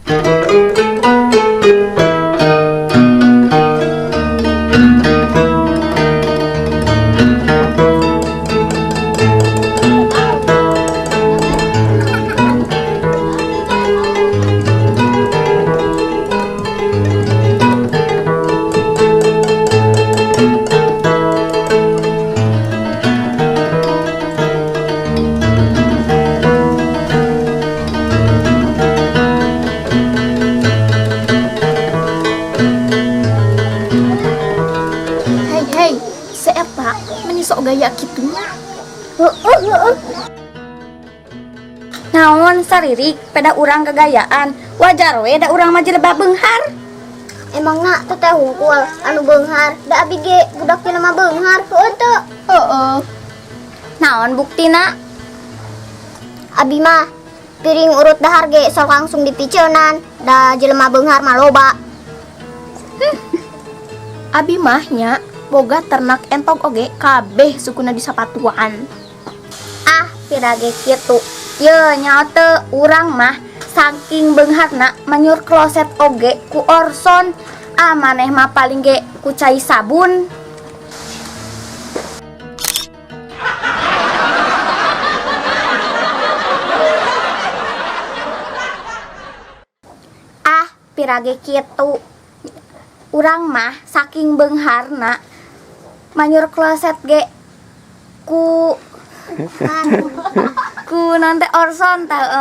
Hei hei, si eta meni sok gaya kitu nya. Heeh, heeh. Naon saririk peda urang kegayaan. Wajar we da urang mah jelema beunghar. Emangna teteh hungkul anu beunghar, da abi ge budak jelema beunghar, heueuh teu? Heeh. Naon buktina? Abi mah piring urut dahar ge sok langsung dipiceunan, da jelema beunghar mah loba. Abi mah nya boga ternak entog oge kabeh sukuna disapatuan. Ah, pira ge kitu. Ye, nyaho teu, urang mah saking beungharna manyur kloset oge ku orson. Ah, maneh mah paling ge ku cai sabun. Ah, pira ge kitu. Urang mah saking beungharna manyur kloset ge ku ku nanti orson tah.